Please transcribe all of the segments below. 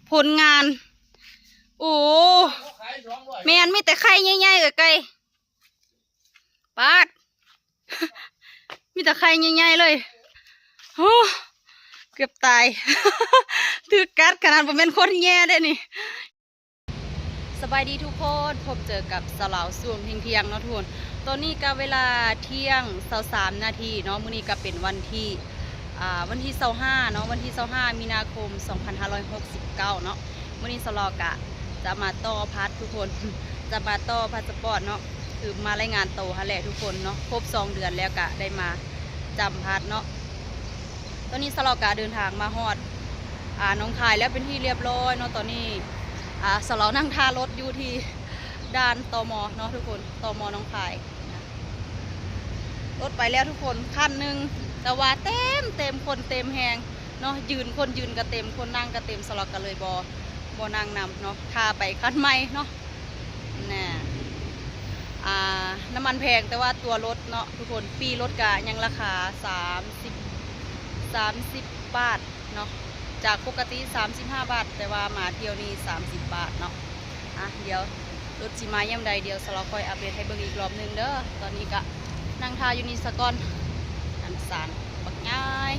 ຜົນງານ. ໂອ້ ແມ່ນ ມີແຕ່ໄຂ່ໃຫຍ່ໆ ເອີຍ ໄກ່ ປາດ ມີແຕ່ໄຂ່ໃຫຍ່ໆ ເລີຍ. ໂອ້ ເກືອບຕາຍ ຖືກກັດຂະໜາດ ບໍ່ແມ່ນຄົນແຍ່ເດ້ນີ້. ສະບາຍດີທຸກຄົນ ພົບເຈີກັບສາວລາວຊ່ວງທ່ຽງໆ ເນາະທຸກຄົນ. ຕອນນີ້ກະເວລາທ່ຽງຊາວສາມນາທີເນາະ. ມື້ນີ້ກະເປັນວັນທີ ອ່າ ວັນທີຊາວຫ້າເນາະ ວັນທີຊາວຫ້າ ມີນາຄົມ ສອງພັນຫ້າຮ້ອຍຫົກສິບເກົ້າເນາະ. ມື້ນີ້ສາວລາວກະຈະມາຕໍ່ພັດທຸກຄົນ ຈະມາຕໍ່ພາສະປອດເນາະ ຄືມາລາຍງານໂຕຫັ້ນແຫຼະທຸກຄົນເນາະ. ຄົບສອງເດືອນແລ້ວກະໄດ້ມາຈຳພັດເນາະ. ຕອນນີ້ສາວລາວກະເດີນທາງມາຮອດ ອ່າ ໜອງຄາຍແລ້ວເປັນທີ່ລຽບລ້ອຍເນາະ. ຕອນນີ້ ອ່າ ສາວລາວນັ່ງຖ້າລົດຢູ່ທີ່ດ່ານ ຕມ ເນາະທຸກຄົນ ຕມ ໜອງຄາຍ. ລົດໄປແລ້ວທຸກຄົນ ຄັນໜຶ່ງ ແຕ່ວ່າເຕັມ ເຕັມ ຄົນເຕັມແຮງເນາະ. ຢືນ ຄົນຢືນກະເຕັມ ຄົນນັ່ງກະເຕັມ ສາວລາວກະເລີຍບໍ່ ບໍ່ນັ່ງນຳເນາະ ຖ້າໄປຄັນໃໝ່ເນາະ. ນະ ອ່າ ນ້ຳມັນແພງ ແຕ່ວ່າຕົວລົດເນາະທຸກຄົນ ປີ້ລົດກະຍັງລາຄາສາມສິບ ສາມສິບບາດເນາະ ຈາກປົກກະຕິສາມສິບຫ້າບາດ ແຕ່ວ່າມາທ່ຽວນີ້ສາມສິບບາດເນາະ. ອ່ະ ດຽວລົດຊິມາຍາມໃດ ດຽວສາວລາວຄ່ອຍອັບເດດໃຫ້ເບິ່ງອີກລອບໜຶ່ງເດີ. ຕອນນີ້ກະນັ່ງຖ້າຢູ່ນີ້ສາກ່ອນ ອັນສານບັກຍາຍ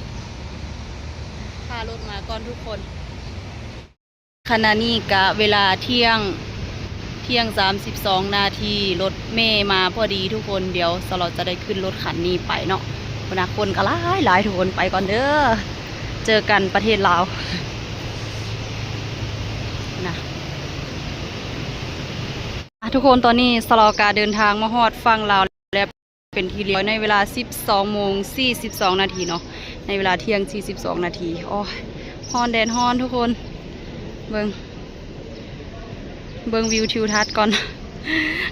ຖ້າລົດມາກ່ອນທຸກຄົນ. ຂະນະນີ້ກະເວລາທ່ຽງ ທ່ຽງສາມສິບສອງນາທີ ລົດເມມາພໍດີທຸກຄົນ. ດຽວສາວລາວຈະໄດ້ຂຶ້ນລົດຄັນນີ້ໄປເນາະ. ພຸ້ນນະ ຄົນກະຫຼາຍໆ ທຸກຄົນ ໄປກ່ອນເດີ ເຈີກັນປະເທດລາວນະ. ອ່ະ ທຸກຄົນ ຕອນນີ້ສາວລາວກະເດີນທາງມາຮອດຝັ່ງລາວແລ້ວ ເປັນທີ່ລຽບ ໃນເວລາສິບສອງໂມງສີ່ສິບສອງນາທີເນາະ ໃນເວລາທ່ຽງສີ່ສິບສອງນາທີ. ໂອ້ຍ ຮ້ອນ ແດດຮ້ອນທຸກຄົນ. ເບິ່ງ ເບິ່ງວິວທິວທັດກ່ອນ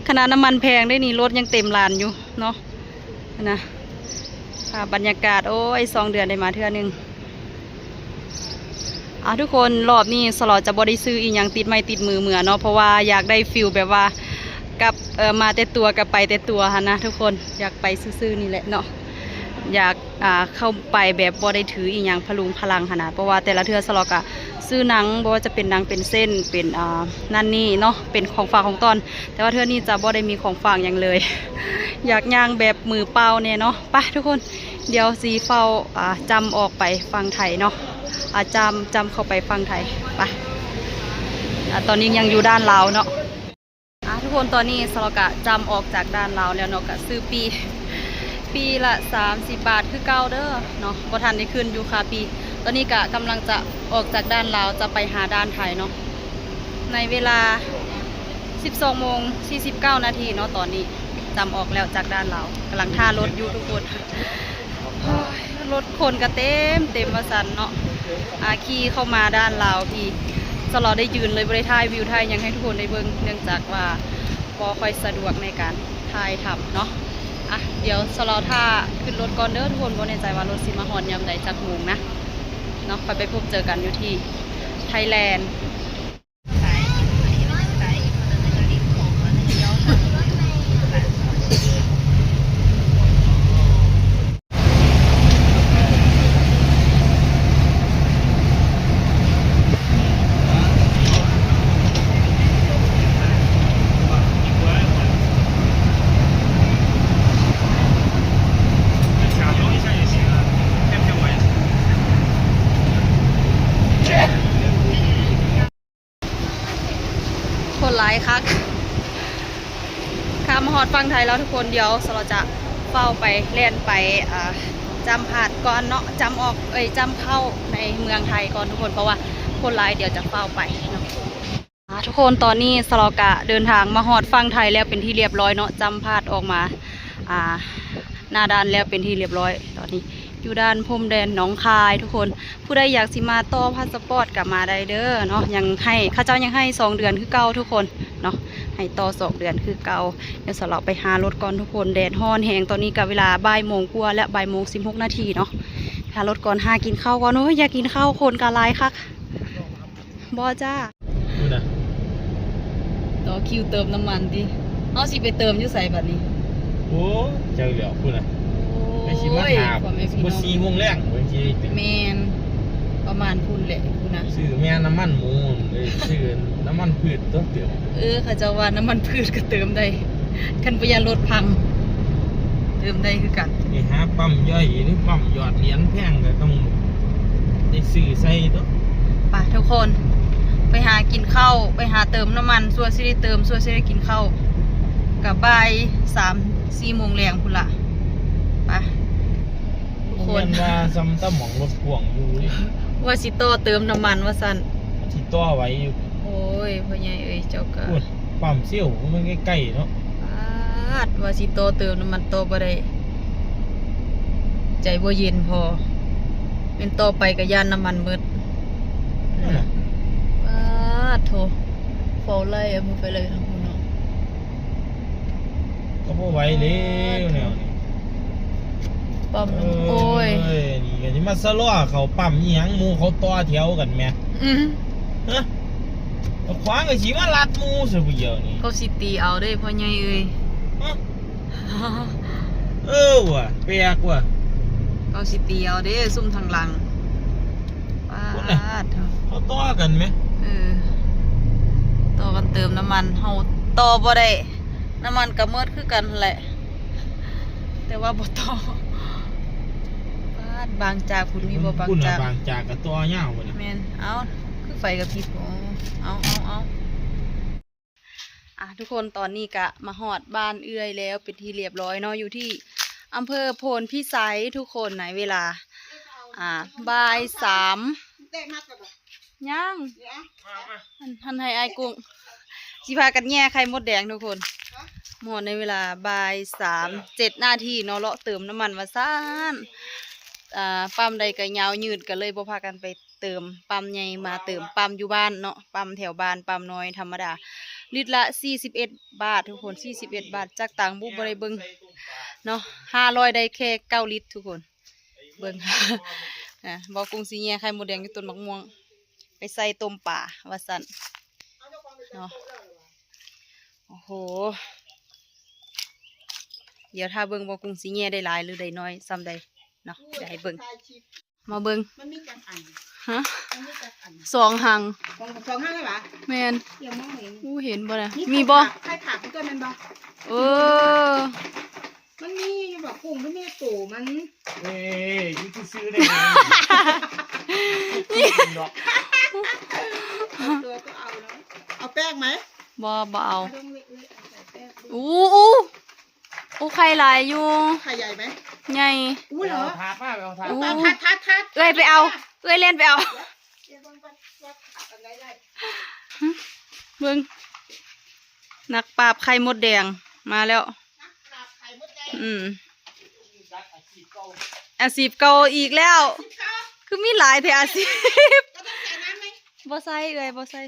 ຂະໜາດນ້ຳມັນແພງເດ້ນີ້ ລົດຍັງເຕັມລານຢູ່ເນາະ. ນະ ພາບບັນຍາກາດ ໂອ້ຍ ສອງເດືອນໄດ້ມາເທື່ອໜຶ່ງ. ອ່າ ທຸກຄົນ ລອບນີ້ສາວລາວຈະບໍ່ໄດ້ຊື້ອີ່ຫຍັງຕິດໄມ້ຕິດມືເມືອເນາະ ເພາະວ່າຢາກໄດ້ຟີລແບບວ່າກັບ ເອີ ມາແຕ່ຕົວກັບໄປແຕ່ຕົວຫັ້ນນະທຸກຄົນ. ຢາກໄປຊື່ໆນີ້ແຫຼະເນາະ ຢາກ ອ່າ ເຂົ້າໄປແບບບໍ່ໄດ້ຖືອີ່ຫຍັງພະລຸງພະລັງຫັ້ນນະ ເພາະວ່າແຕ່ລະເທື່ອສາວລາວກະຊື້ໜັງ ບໍ່ວ່າຈະເປັນໜັງເປັນເສັ້ນ ເປັນ ອ່າ ນັ້ນນີ້ເນາະ ເປັນຂອງຝາກຂອງຕ້ອນ ແຕ່ວ່າເທື່ອນີ້ຈະບໍ່ໄດ້ມີຂອງຝາກຫຍັງເລີຍ ຢາກຍ່າງແບບມືເປົ່າແດ່ເນາະ. ໄປທຸກຄົນ ດຽວຊິຟ້າວ ອ່າ ຈ້ຳອອກໄປຝັ່ງໄທເນາະ ອ່າ ຈ້ຳ ຈ້ຳເຂົ້າໄປຝັ່ງໄທ. ໄປ ອ່າ ຕອນນີ້ຍັງຢູ່ດ່ານລາວເນາະ. ອ່າ ທຸກຄົນ ຕອນນີ້ສາວລາວກະຈ້ຳອອກຈາກດ່ານລາວແລ້ວເນາະ ກະຊື້ປີ້ ປີ້ລະສາມສິບບາດຄືເກົ່າເດີເນາະ ບໍ່ທັນໄດ້ຂຶ້ນຢູ່ຄ່າປີ້. ຕອນນີ້ກະກຳລັງຈະອອກຈາກດ່ານລາວ ຈະໄປຫາດ່ານໄທເນາະ ໃນເວລາສິບສອງໂມງສີ່ສິບເກົ້ານາທີເນາະ. ຕອນນີ້ຈ້ຳອອກແລ້ວຈາກດ່ານລາວ ກຳລັງຖ້າລົດຢູ່ທຸກຄົນ. ໂອ້ຍ ລົດຄົນກະເຕັມເຕັມວ່າຊັ້ນເນາະ. ອ່າ ຂີ່ເຂົ້າມາດ່ານລາວພີ້ ສາວລາວໄດ້ຢືນເລີຍ ບໍ່ໄດ້ຖ່າຍວິວຖ່າຍຫຍັງໃຫ້ທຸກຄົນໄດ້ເບິ່ງ ເນື່ອງຈາກວ່າບໍ່ຄ່ອຍສະດວກໃນການຖ່າຍທຳເນາະ. ອ່ະ ດຽວສາວລາວຖ້າຂຶ້ນລົດກ່ອນເດີທຸກຄົນ ບໍ່ແນ່ໃຈວ່າລົດຊິມາຮອດຍາມໃດຈັກໂມງນະເນາະ. ຄ່ອຍໄປພົບເຈີກັນຢູ່ທີ່ໄທແລນ. ຄົນຫຼາຍຄັກ. ຂ້າມມາຮອດຝັ່ງໄທແລ້ວທຸກຄົນ ດຽວສາວລາວຈະຟ້າວໄປ ແລ່ນໄປ ອ່າ ຈ້ຳຜ່ານກ່ອນເນາະ ຈ້ຳອອກ ເອີຍ ຈ້ຳເຂົ້າໃນເມືອງໄທກ່ອນທຸກຄົນ ເພາະວ່າຄົນຫຼາຍ ດຽວຈະຟ້າວໄປເນາະ. ອ່າ ທຸກຄົນ ຕອນນີ້ສາວລາວກະເດີນທາງມາຮອດຝັ່ງໄທແລ້ວເປັນທີ່ລຽບລ້ອຍເນາະ ຈ້ຳຜ່ານອອກມາ ອ່າ ໜ້າດ່ານແລ້ວເປັນທີ່ລຽບລ້ອຍ. ຕອນນີ້ຢູ່ດ່ານພົມແດນໜອງຄາຍທຸກຄົນ. ຜູ້ໃດຢາກຊິມາຕໍ່ພາສະປອດກະມາໄດ້ເດີເນາະ ຍັງໃຫ້ ເຂົາເຈົ້າຍັງໃຫ້ສອງເດືອນຄືເກົ່າທຸກຄົນເນາະ ໃຫ້ຕໍ່ສອງເດືອນຄືເກົ່າ. ດຽວສາວລາວໄປຫາລົດກ່ອນທຸກຄົນ ແດດຮ້ອນແຮງ. ຕອນນີ້ກະເວລາບ່າຍໂມງກວ່າແລ້ວ ບ່າຍໂມງສິບຫົກນາທີເນາະ. ຫາລົດກ່ອນ ຫາກິນເຂົ້າກ່ອນ. ໂອ້ຍ ຢາກກິນເຂົ້າ ຄົນກະຫຼາຍຄັກ. ບໍ່ຈ້າ ພຸ້ນນະ ຕໍ່ຄິວເຕີມນ້ຳມັນຕິ ເຮົາຊິໄປເຕີມຢູ່ໃສບາດນີ້? ໂອ້ ຈັກແລ້ວ ພຸ້ນນະ ໂອ້ຍ ໄປຊິມາຫາ ພໍ່ແມ່ພີ່ນ້ອງ ບໍ່ສີ່ໂມງແລງ ເບິ່ງຊິໄດ້ຕື່ນ ແມ່ນ ປະມານພຸ້ນແຫຼະພຸ້ນນະ. ຊື້ແມ່ນນ້ຳມັນໝູ ເອີ ຊື້ນ້ຳມັນພືດຕົວະເຕີມ. ເອີ ເຂົາເຈົ້າວ່ານ້ຳມັນພືດກໍເຕີມໄດ້ ຄັນບໍ່ຢ້ານລົດພັງ ເຕີມໄດ້ຄືກັນ. ໄປຫາປ້ຳຍ່ອຍ ຫຼືປ້ຳຢອດຫຼຽນແພງກໍຕ້ອງໄດ້ຊື້ໃສ່ຕົວະ. ໄປທຸກຄົນ ໄປຫາກິນເຂົ້າ ໄປຫາເຕີມນ້ຳມັນ ຊົ່ວຊິໄດ້ເຕີມ ຊົ່ວຊິໄດ້ກິນເຂົ້າ ກໍບ່າຍສາມສີ່ໂມງແລງພຸ້ນລະ. ໄປ ທຸກຄົນ ບໍ່ແມ່ນວ່າສ່ຳຕາໝ່ອງລົດພ່ວງຢູ່ເດ້ ວ່າຊິຕໍ່ເຕີມນ້ຳມັນວ່າຊັ້ນ ຊິຕໍ່ໄຫວຢູ່. ໂອ້ຍ ພໍ່ໃຫຍ່ເອີຍ ເຈົ້າກໍ ໂອ້ຍ ປ້ຳເຊວມັນໃກ້ໆເນາະ. ປາດ ວ່າຊິຕໍ່ເຕີມນ້ຳມັນຕໍ່ບໍ່ໄດ້ ໃຈບໍ່ເຢັນພໍ ແມ່ນຕໍ່ໄປກໍຢ້ານນ້ຳມັນໝົດ. ນັ້ນນະ ປາດໂທ້ ເຝົ້າໄລ່ເອົາມືໄປໄລ່ທາງພຸ້ນເນາະ. ກໍບໍ່ໄຫວແລ້ວແນວນີ້ ປ້ຳ ເອີຍ ໂອ້ຍ ນີ້ກໍຊິມາຊະລໍເຂົ້າປ້ຳອີຫຍັງ ໝູ່ເຂົາຕໍ່ແຖວກັນແໝ່. ອື ຮະ ຂວາງກໍຊິມາລັດໝູ່ຊະຜູ້ດຽວນີ້ ເຂົາຊິຕີເອົາເດ້ພໍ່ໃຫຍ່ເອີຍ. ຮະ ເອີຫວາ ແປກຫວາ ເຂົາຊິຕີເອົາເດ້ ຊຸມທາງຫຼັງ. ປາດ ພຸ້ນນະ ເຂົາຕໍ່ກັນແໝ່. ເອີ ຕໍ່ກັນເຕີມນ້ຳມັນ ເຮົາຕໍ່ບໍ່ໄດ້ ນ້ຳມັນກໍໝົດຄືກັນຫັ້ນແຫຼະ ແຕ່ວ່າບໍ່ຕໍ່. ປາດ ບາງຈາກພຸ້ນ ມີບໍ່ບາງຈາກ? ບາງຈາກກໍຕໍ່ຍາວພຸ້ນນະ. ແມ່ນ ເອົ້າ ຄືໄຟກະພິບ. ເອົາ ເອົາ ເອົາ ອ່ະ ທຸກຄົນ ຕອນນີ້ກະມາຮອດບ້ານເອື້ອຍແລ້ວເປັນທີ່ລຽບຮ້ອຍເນາະ ຢູ່ທີ່ອຳເພີໂພນພິໄຊທຸກຄົນ ໃນເວລາ ອ່າ ບ່າຍສາມ ຍັງ ຫັ້ນ ຫັ້ນໃຫ້ອ້າຍກຸ້ງ ຊິພາກັນແຍ່ໄຂ່ມົດແດງທຸກຄົນ. ມາຮອດໃນເວລາບ່າຍສາມ ເຈັດນາທີເນາະ ເລາະເຕີມນ້ຳມັນວ່າຊັ້ນ. ອ່າ ປ້ຳໃດກໍຍາວຍືດ ກໍເລີຍບໍ່ພາກັນໄປ ເຕີມປ້ຳໃຫຍ່ມາເຕີມປ້ຳຢູ່ບ້ານເນາະ ປ້ຳແຖວບ້ານ ປ້ຳນ້ອຍທຳມະດາ ລິດລະສີ່ສິບເອັດບາດທຸກຄົນ ສີ່ສິບເອັດບາດ ຈັກຕັງບຸ ບໍ່ໄດ້ເບິ່ງເນາະ ຫ້າຮ້ອຍໄດ້ແຄ່ເກົ້າລິດທຸກຄົນ. ເບິ່ງ ອ່າ ບໍ່ກຸ້ງຊິແຍ່ໄຂ່ມົດແດງຢູ່ຕົ້ນໝາກມ່ວງ ໄປໃສ່ຕົ້ມປາວ່າຊັ້ນເນາະ. ໂອ້ໂຫ ດຽວຖ້າເບິ່ງບໍ່ກຸ້ງຊິແຍ່ໄດ້ຫຼາຍ ຫຼື ໄດ້ໜ້ອຍສ່ຳໃດເນາະ ດຽວໃຫ້ເບິ່ງ. ມາເບິ່ງ ມັນມີຈັກອັນ? ຮະ? ມັນມີຈັກອັນ? ສອງຫາງ. ສອງ ສອງຫາງເລີຍຫວາ? ແມ່ນ. ຍັງມອງເຫັນ. ອູ້ ເຫັນບໍ່ນະ? ມີ ມີບໍ່? ໄຂ່ຜາກ ໄຂ່ຜາກເປັນຕົ້ນແມ່ນບໍ່? ເອີ ມັນມີຢູ່ບໍ່ກຸ້ງ? ມັນມີໂຕມັນ. ເອີຍ ຢູ່ຊື່ໆໄດ້. ເອົາຕົວກໍເອົາເນາະ. ເອົາແປ້ງໄໝ? ບໍ່ ບໍ່ເອົາ. ອູ້ ອູ້ ໂອ້ ໄຂ່ຫຼາຍຢູ່. ໄຂ່ໃຫຍ່ໄໝ? ໃຫຍ່. ອູ້ເຫຼືອ? ເອົາຖາດມາ ໄປເອົາຖາດ. ອູ້ ຖາດ ຖາດ ຖາດ ເອື້ອຍໄປເອົາ ເອື້ອຍແລ່ນໄປເອົາ. ເບິ່ງ ນັກປາບໄຂ່ມົດແດງມາແລ້ວ. ອືມ ອາຊີບເກົ່າອີກແລ້ວ. ຄືມີຫຼາຍແທ້ອາຊີບ. ບໍ່ໃສ່ເອື້ອຍ ບໍ່ໃສ່.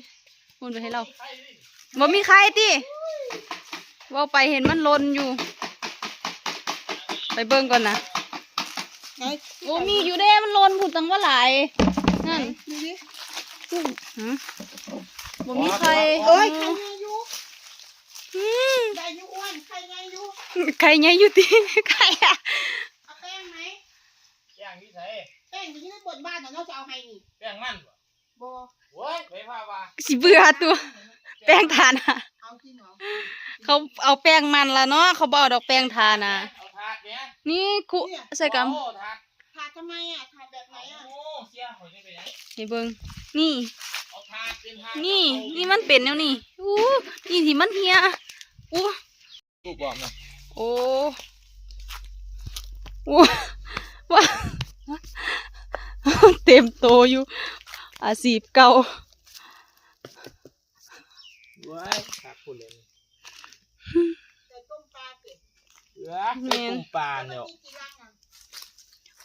ໝູນໄປໃຫ້ລາວ. ບໍ່ມີໄຂ່ຕິ? ເວົ້າໄປເຫັນມັນຫຼົ່ນຢູ່. ໄປເບິ່ງກ່ອນນະ. ໄຫນ? ໂອ້ ມີຢູ່ເດ້ ມັນຫຼົ່ນພຸ້ນ ຕັ້ງວ່າຫຼາຍ. ນັ້ນ ດູດິ. ຫື? ບໍ່ມີໄຂ່. ໂອ້ຍ ໄຂ່ໃຫຍ່ຢູ່. ອືມ ໄດ້ຢູ່ອ້ວນ ໄຂ່ໃຫຍ່ຢູ່. ໄຂ່ໃຫຍ່ຢູ່ຕິ? ໄຂ່ອະ. ເອົາແປ້ງໄໝ? ແປ້ງຢູ່ໃສ? ແປ້ງຢູ່ໃນບົນບ້ານນະ ເຮົາຈະເອົາໃຫ້ນີ້. ແປ້ງມັນບໍ່? ບໍ່. ໂອ້ຍ ໄປພາວ່າ ຊິເບື່ອຕົວະ ແປ້ງທານະ. ເອົາຈິງເນາະ. ເຂົາເອົາແປ້ງມັນລະເນາະ ເຂົາບໍ່ເອົາດອກແປ້ງທານະ. ເອົາຖາດແໝ່. ນີ້ຄຸ ນີ້ ໃສ່ກຳ. ໂອ້ ຖາດ ຖາດທຳໄມອະ? ຖາດແບບໄໝອະ? ໂອ້ ເສຍຂ້ອຍໄດ້ໄປຫຍັງ? ໃຫ້ເບິ່ງ ນີ້ ເອົາຖາດເປັນຖາດ. ນີ້ ນີ້ມັນເປັນແນວນີ້. ອູ້ ນີ້ທີ່ມັນເຫ່ຍ. ອູ້ ລູກບອກນະ. ໂອ້ ໂອ້ ວ້າ ເຕັມໂຕຢູ່ ອາຊີບເກົ່າ. ວ້າຍ ຄັກພຸ້ນເລີຍ. ເອີ ໃສ່ຕົ້ມປາແລ້ວ.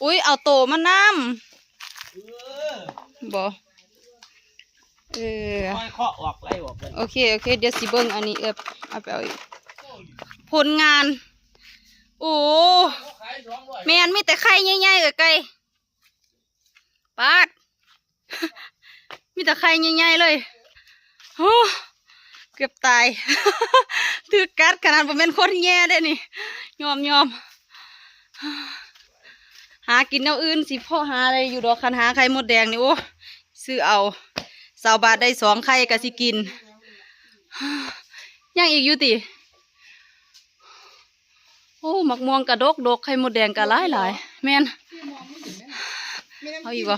ອຸ້ຍ ເອົາໂຕມານຳ. ເອີ ບໍ່ ເອີ ຄ່ອຍເຄາະອອກໄລ່ອອກເລີຍ. ໂອເຄ ໂອເຄ ດຽວຊິເບິ່ງອັນນີ້ ເອີ ເອົາໄປເອົາອີກ ຜົນງານ. ໂອ້ ແມ່ນ ມີແຕ່ໄຂ່ໃຫຍ່ໆ ເອີຍ ໄກ່ ປາດ ມີແຕ່ໄຂ່ໃຫຍ່ໆ ເລີຍ. ໂອ້ ເກືອບຕາຍ ຖືກກັດຂະໜາດ ບໍ່ແມ່ນຄົນແຍ່ເດ້ນີ້ ຍອມໆ. ຫາກິນແນວອື່ນ ຊິພໍຫາໄດ້ຢູ່ດອກ ຄັນຫາໄຂ່ມົດແດງນີ້ ໂອ້ ຊື້ເອົາ ຊາວບາດໄດ້ສອງໄຂ່ກໍຊິກິນ. ຍັງອີກຢູ່ຕິ? ໂອ້ ໝາກມ່ວງກະດົກໆ ໄຂ່ມົດແດງກະຫຼາຍໆ. ແມ່ນ. ເອົາອີກບໍ່?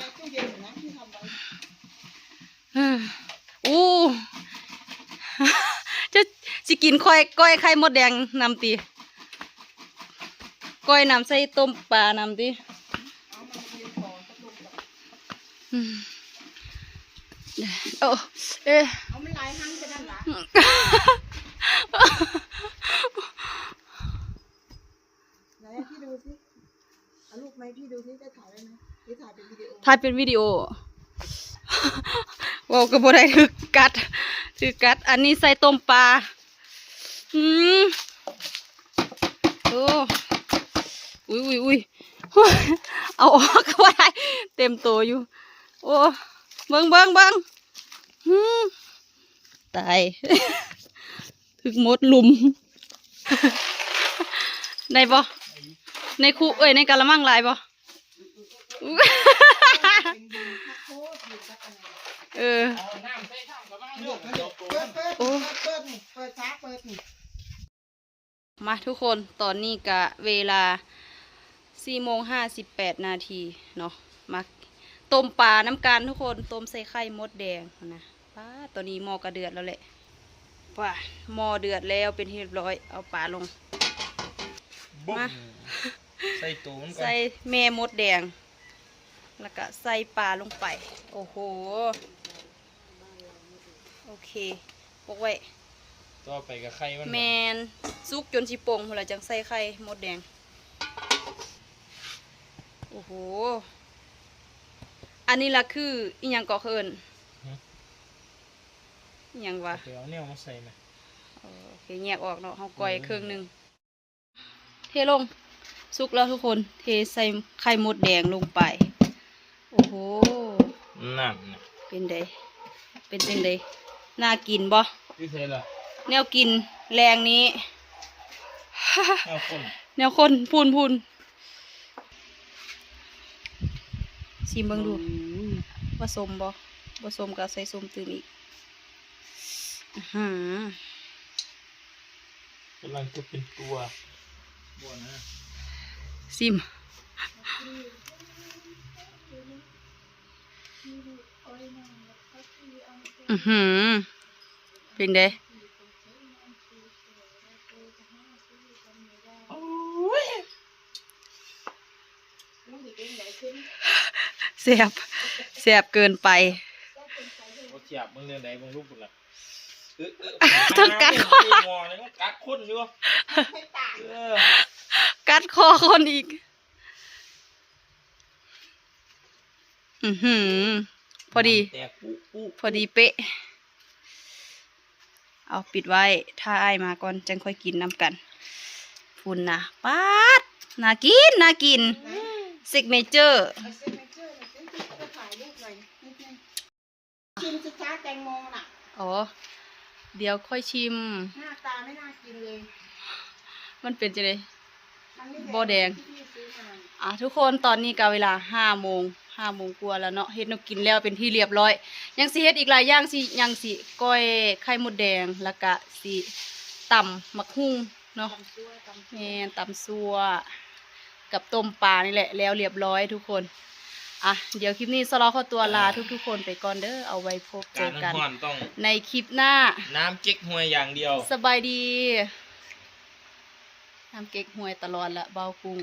ເອີ ໂອ້ ຈະຊິກິນກ້ອຍ ກ້ອຍໄຂ່ມົດແດງນຳຕິ? ກ້ອຍນຳໃສ່ຕົ້ມປານຳຕິ? ອືມ ໂອ້ ເອ ເອົາມັນຫຼາຍຮັງປານນັ້ນຫວາ? ໄຫນໃຫ້ພີ່ດູຊິ ເອົາລູກມາໃຫ້ພີ່ດູຊິ ໄດ້ຖ່າຍໄວ້ໄໝ? ຫຼືຖ່າຍເປັນວິດີໂອ? ຖ່າຍເປັນວິດີໂອ. ເວົ້າກໍບໍ່ໄດ້ ຖືກກັດ ຖືກກັດ. ອັນນີ້ໃສ່ຕົ້ມປາ. ອືມ ໂອ້ ອຸຍ ອຸຍ ອຸຍ ເອົາອອກກໍບໍ່ໄດ້ ເຕັມໂຕຢູ່. ໂອ້ ເບິ່ງ ເບິ່ງ ເບິ່ງ ອືມ ຕາຍ ຖືກມົດລຸມ. ໄດ້ບໍ່? ໃນຄຸ ເອີຍ ໃນກະລະມັງຫຼາຍບໍ່? ເອີ ໂອ້ ມາທຸກຄົນ ຕອນນີ້ກະເວລາສີ່ໂມງຫ້າສິບແປດນາທີເນາະ ມາຕົ້ມປານຳກັນທຸກຄົນ ຕົ້ມໃສ່ໄຂ່ມົດແດງຫັ້ນນະ. ປາດ ຕອນນີ້ໝໍ້ກະເດືອດແລ້ວແຫຼະ. ປາດ ໝໍ້ເດືອດແລ້ວເປັນທີ່ຮຽບຮ້ອຍ ເອົາປາລົງ ມາ ໃສ່ໂຕມັນກ່ອນ ໃສ່ແມ່ມົດແດງ ແລ້ວກະໃສ່ປາລົງໄປ. ໂອ້ໂຫ ໂອເຄ ປົກໄວ້ ຕໍ່ໄປກະໄຂ່ມັນ ແມ່ນ ສຸກຈົນຊິປົ່ງພຸ້ນລະ ຈັ່ງໃສ່ໄຂ່ມົດແດງ. ໂອ້ໂຫ ອັນນີ້ລະຄືອີ່ຫຍັງເກາະ ເຂົາເອີ້ນ ຫຶ ອີ່ຫຍັງວະ? ໄປເອົາແນວມາໃສ່ແມະ. ເອີ ໂອເຄ ແຍກອອກເນາະ ເຮົາກ້ອຍເຄິ່ງໜຶ່ງ ເທລົງ. ສຸກແລ້ວທຸກຄົນ ເທໃສ່ໄຂ່ມົດແດງລົງໄປ. ໂອ້ໂຫ ນັ້ນນະ ເປັນໃດ ເປັນຈັ່ງໃດ ໜ້າກິນບໍ່? ຢູ່ໃສລະ ແນວກິນແລງນີ້ ແນວຄົນ ແນວຄົນ ພຸ້ນໆ. ຊີມເບິ່ງດູ ອືມ ວ່າສົ້ມບໍ່? ບໍ່ສົ້ມກໍເອົາໃສ່ສົ້ມຕື່ມອີກ. ອືຫື ກຳລັງຈະເປັນຕົວ ບໍ່ນະ ຊີມ. ອືຫື ເປັນໃດ? ໂອ້ຍ ແຊບ ແຊບເກີນໄປ. ບໍ່ແຊບ ເບິ່ງແນວໃດ ເບິ່ງລູກພຸ້ນລະ ເອີ ເອີ ຕ້ອງກັດຄໍ ໝໍ້ນີ້ມັນກັດຄົນຢູ່ ເອີ ກັດຄໍຄົນອີກ. ອືຫື ພໍດີ ແຕກປຸປຸ ພໍດີເປະ. ເອົາປິດໄວ້ ຖ້າອ້າຍມາກ່ອນ ຈັ່ງຄ່ອຍກິນນຳກັນ. ພຸ້ນນະ ປາດ ໜ້າກິນ ໜ້າກິນ ຊິກເນເຈີ. ເອົາຊິກເນເຈີໜ້ອຍ ຊິມຊິຈາ ແຕງໂມນະ. ອໍ ດຽວຄ່ອຍຊິມ. ໜ້າຕາໄມ່ໜ້າກິນເລີຍ ມັນເປັນຈັ່ງໃດ? ບໍ່ແດງ. ອ່າ ທຸກຄົນ ຕອນນີ້ກໍເວລາຫ້າໂມງ ຫ້າໂມງກວ່າແລ້ວເນາະ ເຮັດແນວກິນແລ້ວເປັນທີ່ຮຽບຮ້ອຍ. ຍັງຊິເຮັດອີກຫຼາຍຢ່າງ ຊິ ຍັງຊິກ້ອຍໄຂ່ມົດແດງ ແລ້ວກະຊິຕຳໝາກຫຸ່ງເນາະ. ຕຳຊົ່ວ ຕຳຊົ່ວ ແມ່ນ ຕຳຊົ່ວ ກັບຕົ້ມປານີ້ແຫຼະ ແລ້ວຮຽບຮ້ອຍທຸກຄົນ. ອ່ະ ດຽວຄລິບນີ້ ສະຫຼໍຂໍຕົວລາທຸກໆຄົນໄປກ່ອນເດີ. ເອົາໄວ້ພົບເຈີກັນ ການຮ້ອນໆຕ້ອງ ໃນຄລິບໜ້າ. ນ້ຳເກັກຮວຍຢ່າງດຽວ. ສະບາຍດີ. ນ້ຳເກັກຮວຍຕະຫຼອດລະ ບ່າວກຸ້ງ.